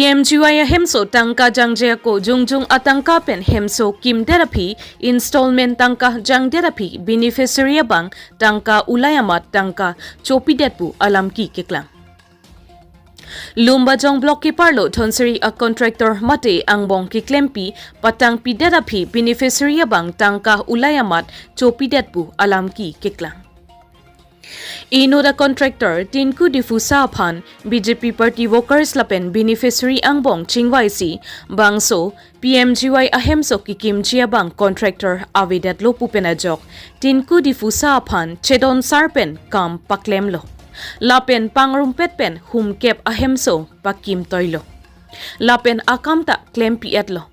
PMGY hemso tangka jangje ko jungjung atangka pen hemso kim therapy installment tangka jang therapy beneficiary bang tangka ulayamat tangka chopi detpu alam ki keklang. Lumbajong block ki parlo Dhonsiri a contractor mate angbong ki klempi patang pi therapy beneficiary bang tangka ulayamat chopi detpu alam ki keklang. Ino the contractor Tinku Difusa Phan BJP party workers lapen beneficiary angbong chingwai si bangso PMGY ahemso kikim chia bang contractor avidat lo pupenajok Tinku Difusa Phan chedon sarpen kam paklem lo lapen pangrumpet pen hum kep ahemso pakim toilo lapen akamta klem pi etlo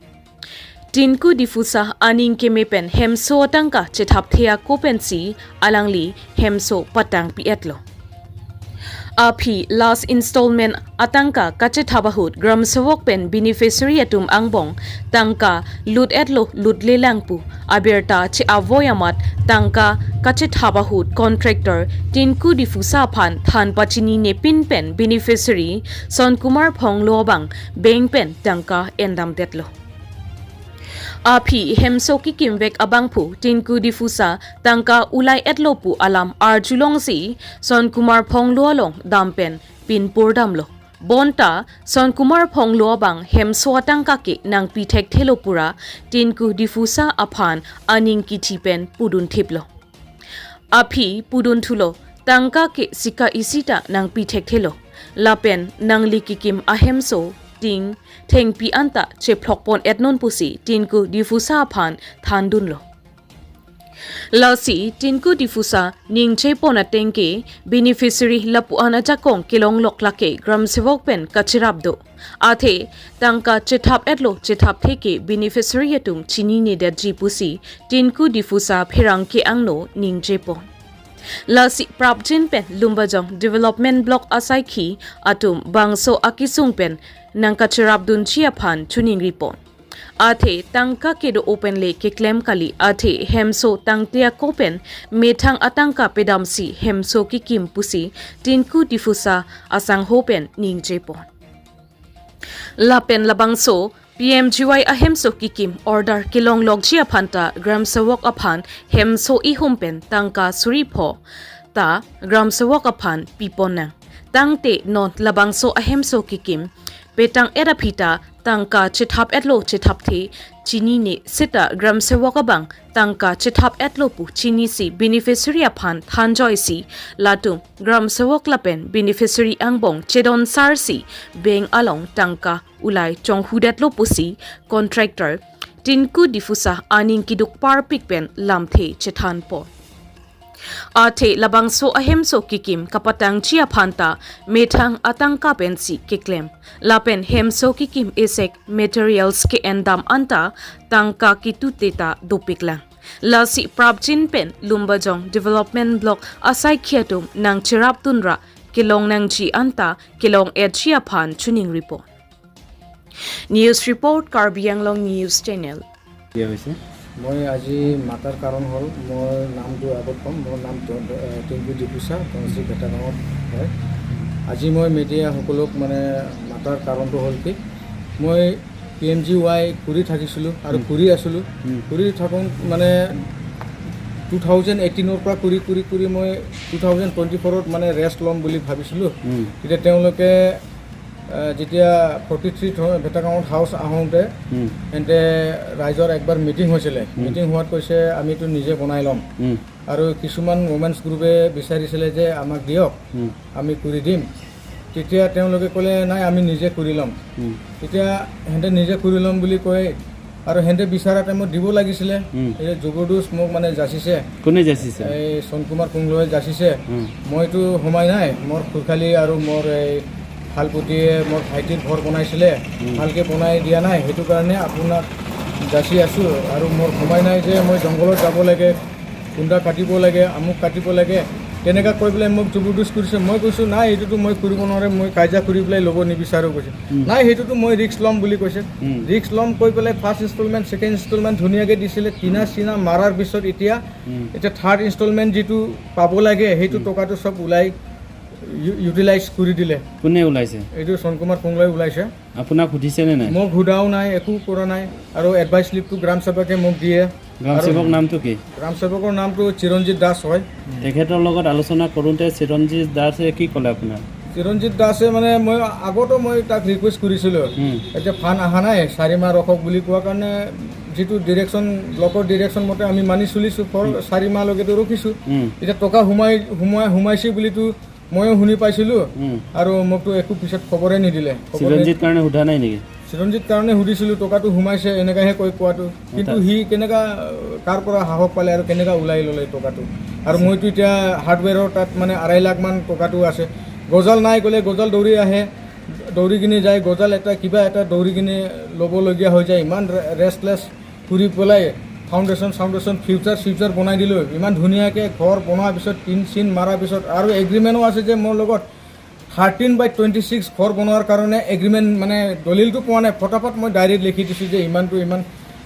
Tinku Difusa aning keme pen hemso tangka chethap thea kopensi alangli hemso patang pi etlo. Aphi last installment atangka kache thabahut gram sevok pen beneficiary atum angbong tangka lut etlo lut lelangpu aberta che avoyamat tangka kache thabahut contractor Tinku Difusa phan than pachini ne pin pen beneficiary Son Kumar Phonglo bang beng pen tangka endam detlo. Aphi hemso ki kimvek abangphu Tinku Difusa tangka ulai etlopu alam arjulong si Son Kumar Phonglo dampen pinpur damlo. Bonta Son Kumar Phonglo bang hemso tangka ke nang pithek thelopura Tinku Difusa aphan aning ki thipen pudun thiplo. Aphi pudun thulo tangka ke sika isita nang pithek thelo. Lapen nang likikim ahemso ting theng pi anta che phlokpon etnon pusi Tinku Difusa phan thandun lo. Lasi Tinku Difusa ningche pona tengke beneficiary lapu ana jakong kilong lok lake gram sevok pen kachirap do. Athe tangka chethap etlo chethap theke beneficiary atum chini ne da ji pusi Tinku Difusa phirang ke angno ningche pon. Lasi prapjin pen Lumbajong development block asai khi atum bangso akisung pen nangka chirap dun chia phan chuning ripon. Athe tangka kedo open le ke klem kali athe hemso tangtia kopen methang atangka pedamsi hemso ki kim pusi Tinku Difusa asang hopen ningje pon. Lapen labangso PMGY ahemso kikim order kilong lok chia phanta gram sawok aphan hemso i humpen tangka suri pho ta gram sawok aphan pipon nang tangte non labangso ahemso kikim petang era phita tangka chithap etlo chithap the chini ne sita gram sewok abang tangka chithap etlo pu chini si beneficiary aphan thanjoy si latum gram sewok lapen beneficiary angbong chedon sar si beng along tangka ulai chonghudet lo pusi contractor Tinku Difusa aning kiduk par pikpen lamthe chethan po. Athe labangso ahemso kikim kapatang chia phanta methang atangka pensi kiklem lapen hemso kikim esek materials ke endam anta tangka kituteta dopiklang lasi prabjin pen Lumbajong development block asai khiatum nang chirap tunra kilong nang chi anta kilong e chia phan chuning report. News report, Karbi Anglong News Channel. দিয়া হৈছে। মই আজি মাতাৰ কাৰণ হ'ল, মোৰ নামটো আগত ক'ম। মোৰ নাম টিংকু ডিপুচা, ধনশ্ৰী ভেটাগাঁৱত হয়। আজি মই মিডিয়াসকলক মানে মাতাৰ কাৰণটো হ'ল কি, মই পিএমজিৱাই কৰি থাকিছিলোঁ আৰু কৰি আছিলোঁ। কৰি থাকোঁ মানে 2018ৰ পৰা কৰি কৰি কৰি মই 2024ত মানে ৰেষ্ট ল'ম বুলি ভাবিছিলোঁ। তেতিয়া তেওঁলোকে যেতিয়া 43 ভেটাগাঁৱত হাউচ আহোঁতে তেন্তে ৰাইজৰ একবাৰ মিটিং হৈছিলে। মিটিং হোৱাত কৈছে, আমিতো নিজে বনাই ল'ম। আৰু কিছুমান ওমেন্স গ্ৰুপে বিচাৰিছিলে যে আমাক দিয়ক, আমি কৰি দিম। তেতিয়া তেওঁলোকে ক'লে, নাই, আমি নিজে কৰি ল'ম। তেতিয়া সিহঁতে নিজে কৰি ল'ম বুলি কৈ আৰু সিহঁতে বিচৰা টাইমত দিব লাগিছিলে। এই জবৰদস্ত মোক মানে যাচিছে। কোনে যাচিছে? এই সোণকুমাৰ কুংলোৱে যাচিছে। মইতো সোমাই নাই। মোৰ খুৰখালি আৰু মোৰ এই শালপতিয়ে মোৰ ভাইটিৰ ঘৰ বনাইছিলে, ভালকৈ বনাই দিয়া নাই, সেইটো কাৰণে আপোনাক যাচি আছোঁ। আৰু মোৰ সোমাই নাই যে মই জংঘলত যাব লাগে, কুন্দা কাটিব লাগে, আমুক কাটিব লাগে, তেনেকুৱা কৈ পেলাই মোক জবৰদস্ত কৰিছে। মই কৈছোঁ, নাই, এইটোতো মই কৰিব নোৱাৰে, মই কাজিয়া কৰি পেলাই ল'ব নিবিচাৰোঁ কৈছে। নাই, সেইটোতো মই ৰিস্ক ল'ম বুলি কৈছে। ৰিস্ক ল'ম কৈ পেলাই ফাৰ্ষ্ট ইনষ্টলমেণ্ট, ছেকেণ্ড ইনষ্টলমেণ্ট ধুনীয়াকৈ দিছিলে। টিনা চিনা মাৰাৰ পিছত এতিয়া এতিয়া থাৰ্ড ইনষ্টলমেণ্ট যিটো পাব লাগে, সেইটো টকাটো চব ওলাই ইউটিলাইজ কৰি দিলে। কোনে ওলাইছে? এইটো চনকুমাৰ ফংলাই ওলাইছে। আপোনাক সুধিছেনে নাই? মোক সোধাও নাই, একো কৰা নাই। আৰু এডভাইচ শ্লিপটো গ্ৰাম সেৱকে মোক দিয়ে। গ্ৰাম সেৱক নামটো কি? গ্ৰাম সেৱকৰ নামটো চিৰঞ্জিত দাস হয়। তেখেতৰ লগত আলোচনা কৰোঁতে চিৰঞ্জিত দাসে কি ক'লে আপোনাক? চিৰঞ্জিত দাসে মানে মই আগতো মই তাক ৰিকুৱেষ্ট কৰিছিলোঁ, এতিয়া ফাণ্ড অহা নাই, 4 মাহ ৰখক বুলি কোৱাৰ কাৰণে যিটো ডিৰেকশ্যন, ব্লকৰ ডিৰেকশ্যন মতে আমি মানি চলিছোঁ। ফৰ 4 মাহলৈকেতো ৰখিছোঁ। এতিয়া টকা সোমাই সোমাই সোমাইছে বুলিতো ময়ো শুনি পাইছিলোঁ। আৰু মোকতো একো পিছত খবৰে নিদিলে, খবৰ চিৰঞ্জিত কাৰণে সোধা নাই নেকি? চিৰঞ্জিত কাৰণে সুধিছিলোঁ, টকাটো সোমাইছে এনেকাহে কৈ কোৱাটো। কিন্তু সি কেনেকা, কাৰ পৰা সাহস পালে আৰু কেনেকা ওলাই ল'লে টকাটো? আৰু মইতো এতিয়া হাৰ্ডৱেৰৰ তাত মানে 2.5 লাখমান টকাটো আছে। গজাল নাই ক'লে গজাল দৌৰি আহে, দৌৰি কিনি যায়। গজাল এটা কিবা এটা দৌৰি কিনি ল'বলগীয়া হৈ যায়। ইমান ৰেষ্টলেছ ফুৰি পেলাই ফাউণ্ডেশ্যন চাউণ্ডেশ্যন, ফিউচাৰ চিউচাৰ বনাই দিলোঁ ইমান ধুনীয়াকৈ। ঘৰ বনোৱাৰ পিছত, টিন চিন মৰাৰ পিছত, আৰু এগ্ৰিমেণ্টো আছে যে মোৰ লগত 13 বাই 26 ঘৰ বনোৱাৰ কাৰণে এগ্ৰিমেণ্ট, মানে দলিলটো পোৱা নাই। ফটাফট মই ডায়েৰীত লিখি দিছোঁ যে ইমানটো ইমান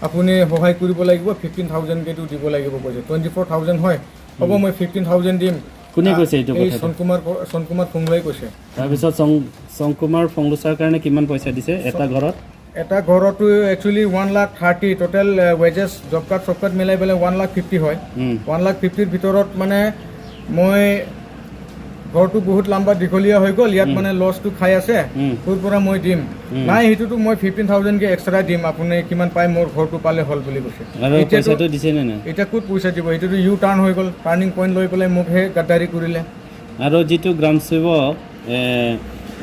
আপুনি সহায় কৰিব লাগিব, 15,000কেতো দিব লাগিব। কৈছে 24,000 হয়, হ'ব মই 15,000 দিম। কোনে কৈছে এইটো এই কথাটো? চনকুমাৰ ফুংলাই কৈছে। তাৰপিছত চংকুমাৰ ফংলুচাৰ কাৰণে কিমান পইচা দিছে এটা ঘৰত? এটা ঘৰতো actually 1 lakh 30 total, wages, job card চব কাৰ্ড মিলাই পেলাই 1 লাখ 50 হয়। 1 লাখ 50ৰ ভিতৰত মানে মই ঘৰটো বহুত লাম্বা দীঘলীয়া হৈ গ'ল, ইয়াত মানে লছটো খাই আছে। ক'ৰ পৰা মই দিম? নাই, সেইটোতো মই 15,000কে এক্সট্ৰা দিম, আপুনি কিমান পায় মোৰ ঘৰটো পালে হ'ল বুলি কৈছে। আৰু পইচাটো দিছেনে নাই? এতিয়া ক'ত পইচা দিব? এইটোতো ইউ টাৰ্ণ হৈ গ'ল, টাৰ্ণিং পইণ্ট লৈ পেলাই মোকহে গাদ্দাৰি কৰিলে। আৰু যিটো গ্ৰাম সেৱক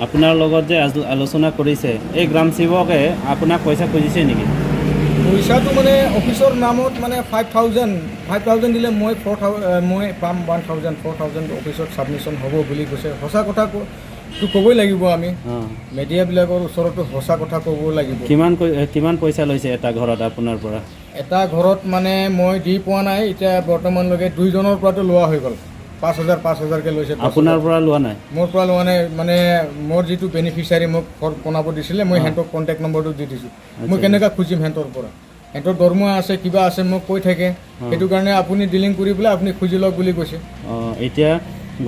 আপোনাৰ লগত যে আলোচনা কৰিছে, এই গ্ৰাম সেৱকে আপোনাক পইচা খুজিছে নেকি? পইচাটো মানে অফিচৰ নামত মানে 5,000 5,000 দিলে মই মই পাম 1,000, 4,000 অফিচত ছাবমিশ্যন হ'ব বুলি কৈছে। সঁচা কথা তো ক'বই লাগিব আমি। মেডিয়াবিলাকৰ ওচৰতো সঁচা কথা ক'ব লাগিব। কিমান পইচা লৈছে এটা ঘৰত আপোনাৰ পৰা? এটা ঘৰত মানে মই দি পোৱা নাই এতিয়া বৰ্তমানলৈকে। দুইজনৰ পৰাতো লোৱা হৈ গ'ল, 5,000 5,000কৈ লৈছে, 10,000। আপোনাৰ পৰা লোৱা নাই? মোৰ পৰা লোৱা নাই। মানে মোৰ যিটো বেনিফিচিয়াৰী মোক ঘৰ বনাব দিছিলে, মই সিহঁতক কণ্টেক্ট নম্বৰটো দি দিছোঁ। মই কেনেকৈ খুজিম সিহঁতৰ পৰা? সিহঁতৰ দৰমহা আছে, কিবা আছে, মোক কৈ থাকে। সেইটো কাৰণে আপুনি ডিলিং কৰি পেলাই আপুনি খুজি লওক বুলি কৈছে। অঁ, এতিয়া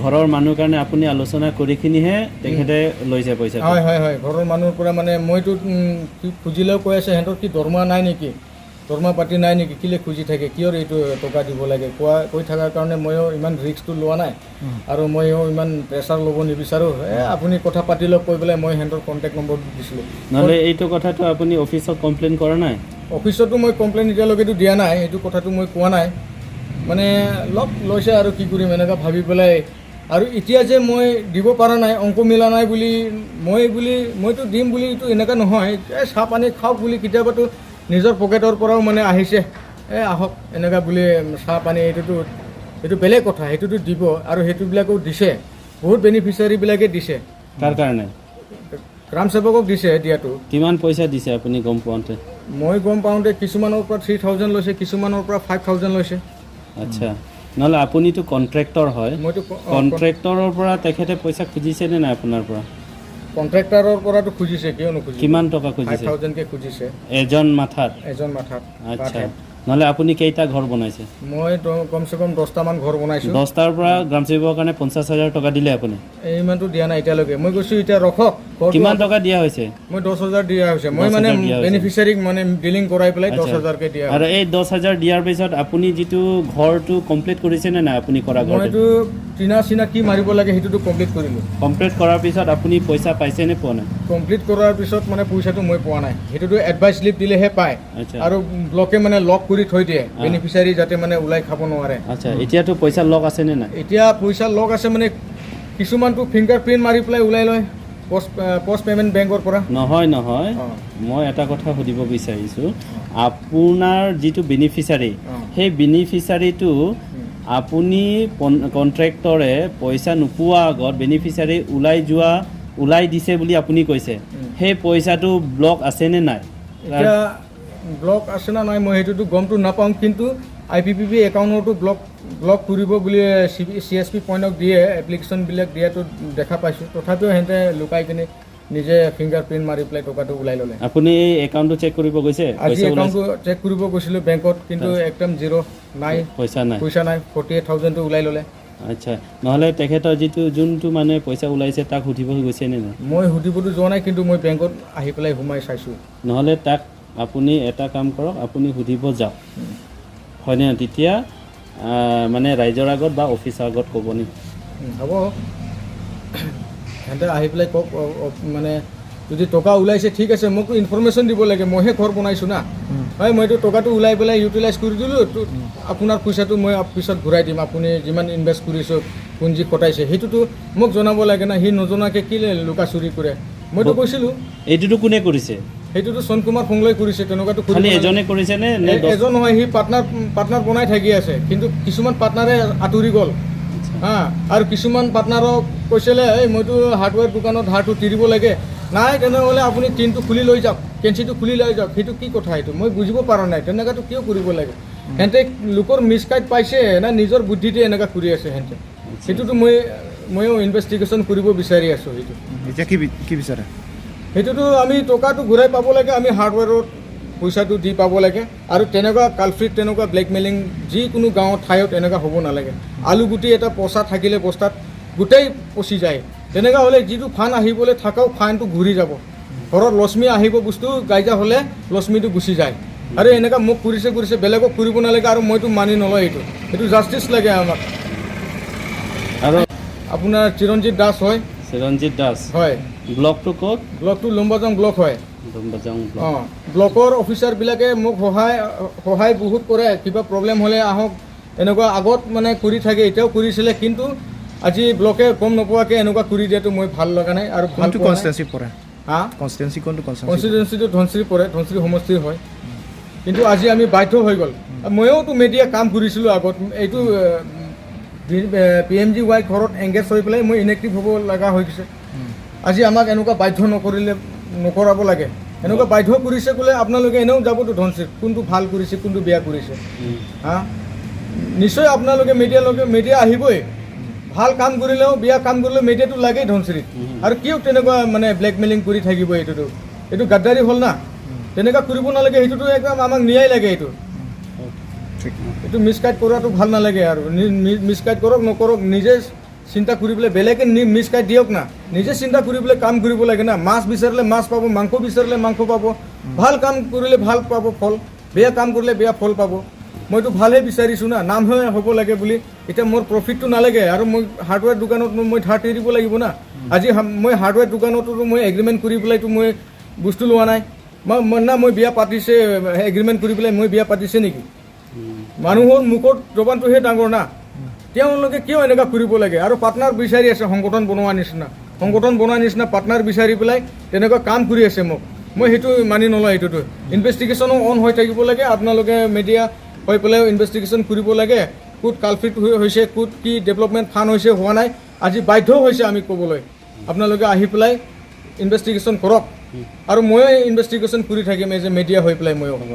ঘৰৰ মানুহৰ কাৰণে আপুনি আলোচনা কৰিখিনিহে তেখেতে লৈছে পইচা? হয়, ঘৰৰ মানুহৰ পৰা মানে মইতো কি খুজিলেও কৈ আছে, সিহঁতৰ কি দৰমহা নাই নেকি, দৰমহা পাতি নাই নেকি, কেলৈ খুজি থাকে, কিয় এইটো টকা দিব লাগে কোৱা কৈ থকাৰ কাৰণে ময়ো ইমান ৰিস্কটো লোৱা নাই আৰু ময়ো ইমান প্ৰেছাৰ ল'ব নিবিচাৰোঁ। আপুনি কথা পাতি লওক কৈ পেলাই মই সিহঁতৰ কণ্টেক্ট নম্বৰটো দিছিলোঁ। নহ'লে এইটো কথাটো আপুনি অফিচত কমপ্লেইন কৰা নাই? অফিচতো মই কমপ্লেইন এতিয়ালৈকেতো দিয়া নাই। সেইটো কথাটো মই কোৱা নাই। মানে লগ লৈছে আৰু কি কৰিম এনেকুৱা ভাবি পেলাই। আৰু এতিয়া যে মই দিব পৰা নাই, অংক মিলা নাই বুলি মই বুলি মইতো দিম বুলিতো এনেকুৱা নহয়। এই চাহ পানী খাওক বুলি কেতিয়াবাতো নিজৰ পকেটৰ পৰাও মানে আহিছে, এই আহক এনেকুৱা বুলি চাহ পানী, এইটোতো এইটো বেলেগ কথা। সেইটোতো দিব আৰু সেইটোবিলাকো দিছে, বহুত বেনিফিচিয়াৰীবিলাকে দিছে। কাৰ কাৰণে? গ্ৰাম সেৱকক দিছে দিয়াটো। কিমান পইচা দিছে আপুনি গম পাওঁতে? মই গম পাওঁতে কিছুমানৰ পৰা 3,000 লৈছে, কিছুমানৰ পৰা 5,000 লৈছে। আচ্ছা, নহ'লে আপুনিতো কণ্ট্ৰেক্টৰ হয়। মইতো কণ্ট্ৰেক্টৰৰ পৰা তেখেতে পইচা খুজিছেনে নাই আপোনাৰ পৰা? কণ্ট্ৰেক্টাৰৰ পৰাতো খুজিছে, কিয় নুখুজিব? কিমান টকা ফাইভ খুজিছে? থাউজেণ্ডকে খুজিছে। এজন মাথাত? এজন মাথাত। আচ্ছা, নহ'লে আপুনি কেইটা ঘৰ বনাইছে? মই কমচে কম 10টামান ঘৰ বনাইছোঁ। 10টাৰ পৰা গ্ৰাম সেৱকৰ কাৰণে 50,000 টকা দিলে আপুনি? ইমানটো দিয়া নাই এতিয়ালৈকে। মই কৈছোঁ এতিয়া ৰখক ঘৰটো। কিমান টকা দিয়া হৈছে? মই 10,000 দিয়া হৈছে। মই 10,000 মানে দিয়া হৈছে। বেনিফিচিয়াৰীক মানে ডিলিং কৰাই পেলাই 10,000কে দিয়া। আৰু এই 10,000 দিয়াৰ পিছত আপুনি যিটো ঘৰটো কমপ্লিট কৰিছে নে নাই, আপুনি কৰা ঘৰটো? মইতো টিনা চিনা কি মাৰিব লাগে সেইটোতো কমপ্লিট কৰিলোঁ। কমপ্লিট কৰাৰ পিছত আপুনি পইচা পাইছে নে পোৱা নাই? কমপ্লিট কৰাৰ পিছত মানে পইচাটো মই পোৱা নাই। সেইটোতো এডভাইচ শ্লিপ দিলেহে পায়। আৰু ব্লকে মানে লক কৰি থৈ দিয়ে, বেনিফিচিয়াৰী যাতে মানে ওলাই খাব নোৱাৰে। আচ্ছা, এতিয়াতো পইচা লক আছে নে নাই? এতিয়া পইচা লক আছে মানে কিছুমানটো ফিংগাৰ প্ৰিণ্ট মাৰি পেলাই ওলাই লয় পষ্ট পে'মেণ্ট বেংকৰ পৰা। নহয় নহয়, মই এটা কথা সুধিব বিচাৰিছোঁ। আপোনাৰ যিটো বেনিফিচাৰী, সেই বেনিফিচাৰীটো আপুনি কণ্ট্ৰেক্টৰে পইচা নোপোৱা আগত বেনিফিচাৰী ওলাই যোৱা, ওলাই দিছে বুলি আপুনি কৈছে, সেই পইচাটো ব্লক আছেনে নাই? এতিয়া ব্লক আছে নে নাই মই সেইটোতো গমটো নাপাওঁ, কিন্তু আই পি পি বি একাউণ্টৰটো ব্লক কৰিব বুলি চি এছ পি পইণ্টক দিয়ে, এপ্লিকেশ্যনবিলাক দিয়াটো দেখা পাইছোঁ। তথাপিও সিহঁতে লুকাই কিনে নিজে ফিংগাৰ প্ৰিণ্ট মাৰি পেলাই টকাটো ওলাই ল'লে। আপুনি এই একাউণ্টটো চেক কৰিব গৈছে? আজি পইচা ওলাইছে? একাউণ্টটো চেক কৰিব গৈছিলোঁ বেংকত, কিন্তু একদম জিৰ' নাই। পইচা নাই? পইচা নাই, 48,000টো ওলাই ল'লে। আচ্ছা, নহ'লে তেখেতৰ যিটো যোনটো মানে পইচা ওলাইছে তাক সুধিব গৈছে নে নাই? মই সুধিবতো যোৱা নাই, কিন্তু মই বেংকত আহি পেলাই সোমাই চাইছোঁ। নহ'লে তাক আপুনি এটা কাম কৰক, আপুনি সুধিব যাওক, হয়নে? তেতিয়া মানে ৰাইজৰ আগত বা অফিচৰ আগত ক'ব নি? হ'ব, সিহঁতে আহি পেলাই কওক, মানে যদি টকা ওলাইছে ঠিক আছে, মোক ইনফৰমেশ্যন দিব লাগে, মইহে ঘৰ বনাইছোঁ না। হয়, মইতো টকাটো ওলাই পেলাই ইউটিলাইজ কৰি দিলোঁ, আপোনাৰ পইচাটো মই পিছত ঘূৰাই দিম, আপুনি যিমান ইনভেষ্ট কৰিছে, পুঞ্জি কটাইছে, সেইটোতো মোক জনাব লাগে না। সি নজনাকৈ কি লুকা চুৰি কৰে? মইতো কৈছিলোঁ। এইটোতো কোনে কৰিছে? সেইটোতো চন কুমাৰ ফংলৈ কৰিছে, তেনেকুৱাতো কৰিব খালি নালাগে। এজনে কৰিছে নে নে এজন নহয়, সি পাৰ্টনাৰ পাৰ্টনাৰ বনাই থাকি আছে, কিন্তু কিছুমান পাৰ্টনাৰে আঁতৰি গ'ল। হা, আৰু কিছুমান পাৰ্টনাৰক কৈছিলে, এই মইতো হাৰ্ডৱেৰ দোকানত ধাৰটো তিৰিব লাগে, নাই তেনেহ'লে আপুনি টিনটো খুলি লৈ যাওক, কেঞ্চিটো খুলি লৈ যাওক। সেইটো কি কথা? সেইটো মই বুজিব পৰা নাই, তেনেকুৱাটো কিয় কৰিব লাগে? সিহঁতে লোকৰ মিছগাইড পাইছে না নিজৰ বুদ্ধিতে এনেকুৱা কৰি আছে সিহঁতে, সেইটোতো ময়ো ইনভেষ্টিগেশ্যন কৰিব বিচাৰি আছোঁ সেইটো। এতিয়া কি বিচাৰে? সেইটোতো আমি টকাটো ঘূৰাই পাব লাগে, আমি হাৰ্ডৱেৰত পইচাটো দি পাব লাগে। আৰু তেনেকুৱা কালফ্ৰিট, তেনেকুৱা ব্লেকমেইলিং যিকোনো গাঁৱত ঠাইত এনেকুৱা হ'ব নালাগে। আলু গুটি এটা পচা থাকিলে বস্তাত গোটেই পচি যায়, তেনেকুৱা হ'লে যিটো ফাণ্ড আহিবলৈ থাকাও ফাণ্ডটো ঘূৰি যাব। ঘৰত লক্ষ্মী আহিব বস্তু গাইজা হ'লে লক্ষ্মীটো গুচি যায়। আৰু এনেকুৱা মোক কৰিছে কৰিছে, বেলেগক কৰিব নালাগে। আৰু মইতো মানি নলওঁ এইটো, সেইটো জাষ্টিছ লাগে আমাক। আৰু আপোনাৰ চিৰঞ্জীৱ দাস হয়। চিৰঞ্জিত দাস? হয়। ব্লকটো ক'ত? ব্লকটো লুম্বাজং ব্লক হয়। ডুমবাজাং ব্লক। অঁ, ব্লকৰ অফিচাৰবিলাকে মোক সহায় সহায় বহুত কৰে, কিবা প্ৰব্লেম হ'লে আহক, এনেকুৱা আগত মানে কৰি থাকে, এতিয়াও কৰিছিলে। কিন্তু আজি ব্লকে গম নোপোৱাকৈ এনেকুৱা কৰি দিয়াটো মই ভাল লগা নাই আৰু ভাল কোনটো পোৱা নাই। কনষ্টিটুৱেঞ্চি পৰে? হা? কনষ্টিটুৱেঞ্চি, কোনটো কনষ্টিটুৱেঞ্চি? কনষ্টিটুৱেঞ্চিটো ধনশিৰি পৰে, ধনশিৰি সমষ্টিৰ হয়। কিন্তু আজি আমি বাধ্য হৈ গ'ল। ময়োতো মিডিয়া কাম কৰিছিলোঁ আগত, এইটো পিএমজিৱাই ঘৰত এংগেজ হৈ পেলাই মই ইনএক্টিভ হ'ব লগা হৈ গৈছে। আজি আমাক এনেকুৱা বাধ্য নকৰিলে নকৰাব লাগে, এনেকুৱা বাধ্য কৰিছে ক'লে আপোনালোকে এনেও যাবতো ধনশিৰিত, কোনটো ভাল কৰিছে, কোনটো বেয়া কৰিছে। হা, নিশ্চয় আপোনালোকে মিডিয়ালৈকে মিডিয়া আহিবই। ভাল কাম কৰিলেও বেয়া কাম কৰিলেও মিডিয়াটো লাগেই ধনশিৰিত। আৰু কিয় তেনেকুৱা মানে ব্লেকমেইলিং কৰি থাকিব? এইটোতো এইটো গাদ্দাৰী হ'ল না, তেনেকুৱা কৰিব নালাগে। সেইটোতো একদম আমাক ন্যায় লাগে এইটো। ঠিক। এইটো মিছগাইড কৰাটো ভাল নালাগে। আৰু মিছগাইড কৰক নকৰক নিজে চিন্তা কৰি পেলাই, বেলেগে মিছগাইড দিয়ক না, নিজে চিন্তা কৰি পেলাই কাম কৰিব লাগে না। মাছ বিচাৰিলে মাছ পাব, মাংস বিচাৰিলে মাংস পাব। ভাল কাম কৰিলে ভাল পাব ফল, বেয়া কাম কৰিলে বেয়া ফল পাব। মইতো ভালহে বিচাৰিছোঁ না, নামহে হ'ব লাগে বুলি। এতিয়া মোৰ প্ৰফিটটো নালাগে। আৰু মই হাৰ্ডৱেৰ দোকানত মই ধাৰ দিব লাগিব না। আজি মই হাৰ্ডৱেৰ দোকানতো মই এগ্ৰিমেণ্ট কৰি পেলাইতো মই বস্তু লোৱা নাই। মই না মই বিয়া পাতিছে, এগ্ৰিমেণ্ট কৰি পেলাই মই বিয়া পাতিছে নেকি? মানুহৰ মুখত জবানটোহে ডাঙৰ না। তেওঁলোকে কিয় এনেকুৱা কৰিব লাগে? আৰু পাৰ্টনাৰ বিচাৰি আছে, সংগঠন বনোৱা নিচিনা, সংগঠন বনোৱা নিচিনা পাৰ্টনাৰ বিচাৰি পেলাই তেনেকুৱা কাম কৰি আছে মোক। মই সেইটো মানি নলওঁ। এইটোতো ইনভেষ্টিগেশ্যনো অন হৈ থাকিব লাগে। আপোনালোকে মিডিয়া হৈ পেলাই ইনভেষ্টিগেশ্যন কৰিব লাগে, ক'ত কালফ্ৰিট হৈছে, ক'ত কি ডেভেলপমেণ্ট ফাণ্ড হৈছে হোৱা নাই। আজি বাধ্য হৈছে আমি ক'বলৈ, আপোনালোকে আহি পেলাই ইনভেষ্টিগেশ্যন কৰক। আৰু ময়ো ইনভেষ্টিগেশ্যন কৰি থাকিম এজ এ মিডিয়া হৈ পেলাই ময়ো। হ'ব।